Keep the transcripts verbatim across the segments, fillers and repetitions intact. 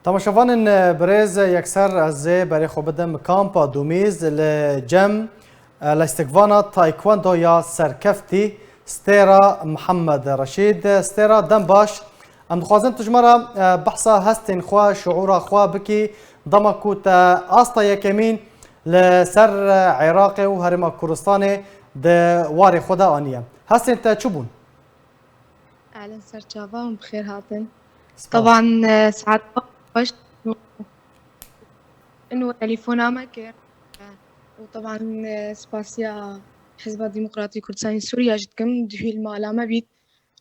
Temaşevanên birêz, yekser ez ê berê xwe bidim kampa Dumîz li cem, e, lîstikvana taekwondo ya serkeftî Stêra Mihemed Reşîd. Stêra, dem baş. Em dixwazin tu ji me re, e, behsa hestên xwe, şiûra xwe bikî, dema ku te asta yekemîn li ser, e, Iraqê û Herêma Kurdistanê di warê xwe de aniye. Hestên te çi bûn? Ehlen, ser çava hûn bi xêr hatin. Spas. Teban, e, saet xweş. Ino telefona me kir. Û teban, e, spasiya Hizba Demokratî Kurdistanê Sûriya jî dikim. Dihî li mala me bît.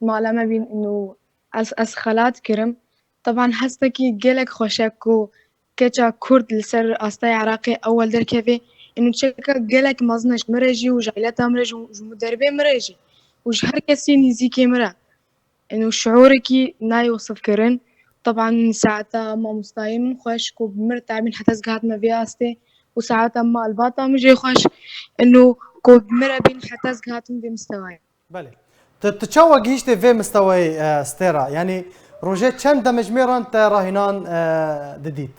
Li mala me bîn ino ez, ez xelat kirim. Teban hestekî gelek xweş e ku keça Kurd li ser astayê Iraqê ewel derkeve, û çeka gelek mezin e ji min re jî û ji aîleta min re jî û ji muderbê min re jî û ji her kesî nîzîkê min re. Û şiûrekî nayê wesifkirin. Teban saeta mamostayê min xweş ku bi min re tabîn heta ez gihatime vê astê û saeta malbata min jê xweş û ku bi min re bîn heta ez gihatim vê mistewayê. Belê. Tu, tu çawa gihîştê vê mistewayê, e, Stêra? Yanî rojê çend demjimêran te rahînan, e, didît?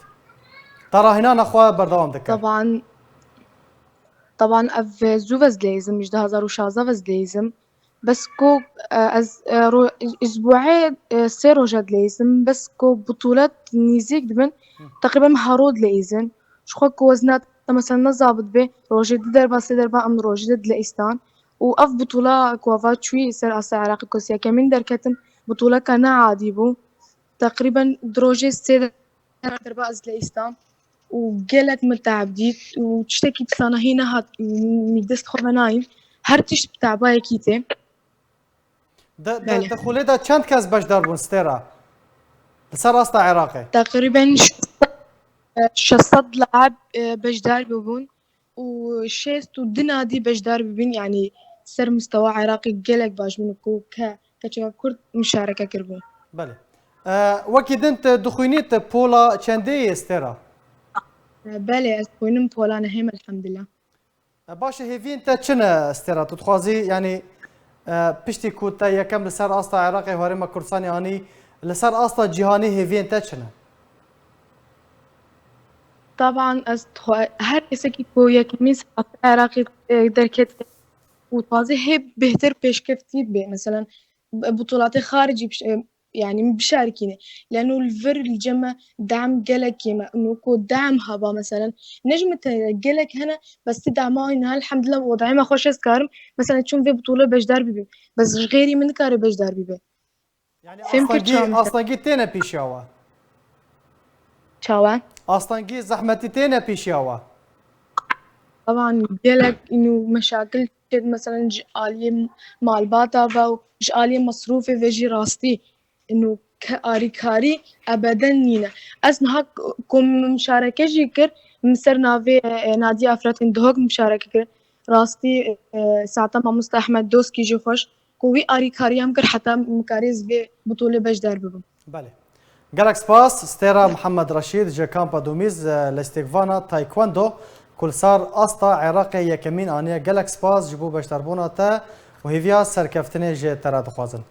Te rahînana xwe berdewam dikir? Teban, teban ev zû ve ez dileyzim, ji du hazar û şazdeh ve ez dileyzim. Bes ku, e, ez, e, ro-, îsbuê, e, sê roja dileyzim, bes ku butûlet nîzîk dibin, Hı. teqrîben hero dileyzin. Ji xwe ku wezna te mesela ne zabit be, rojê du derba, sê derba em rojê de dileyistan. Û ev butûla ku ava çûyî ser asta Iraqê ku ez yekemîn derketim, butûleka ne adî bû. Teqrîben di rojê sê derba ez dileyistan û gelek min teab dît û tiştekî dîsana hî nehat, min dest xwe venayîn. Her tişt bi tebayekî tê. Di, di, Belê. di xulê de çend kes beşdar bûn, Stêra? Li ser asta Iraqê? Teqrîben şeş sed, e, şeş sed laib, e, beşdar bûbûn û şêst û du nadî beşdar bibin, yanî ser mistewa Iraqê gelek baş bûn ku ke-, keçeka Kurd muşareke kiribû. Belê. E, wekî din tu dixwînî, tu pola çendê yê, Stêra? E, belê, ez dixwînim pola nehê me, elhamdulillah. E, baş e, hêviyên te çi ne, Stêra? Tu dixwazî, yanî, e, piştî ku te yekem li ser asta Iraqê û Herêma Kurdistanê anî, li ser asta cîhanê hêviyên te çi ne? Taban ez dixwa-, her kesekî ku yekemîn ser asta Iraqê, e, derket û dixwaze hê bêhtir pêşkeftî bê. Meselen, b-, butûlatê xaricî piş-, e, yanî min bişarikîne. Leno li vir li cem me dem gelek kêm e. Û ku dem haba, meselen, ne ji min tenê, gelek hene, bes ti dema hîna, elhamdulillah, wedayê me xweş, ez karim, meselen, çûm vê butûle beşdar bibim. Bes ji xêrî min nikare beşdar bibe. Yanî Fêm kir astengî, çawa min te- astengî têne pêşiya we? Çawa? Astengî, zehmetî têne pêşiya we? Taban gelek û meşakil çêt, meselen, ji aliyê malbata ve û ji aliyê mesrûfê ve jî rastî û ke-, arîkarî ebeden nîne. Ez niha k-, ku min muşareke jî kir, min ser navê, e, Nadiye Efratîn Duhok muşareke kir. Rastî, e, saeta mamoste Ehmed Doskî jî xweş, ku wî arîkariya min kir heta min karê ez vê butûlê beşdar bibim. Belê. Gelek spas, Stêra Mihemed Reşîd ji kampa Dumîz, e, lîstikvana taekwondo ku li ser asta Iraqê yekemîn aniye. Gelek spas ji bo beşdarbûna te û hêviya serkeftinê ji te re dixwazin.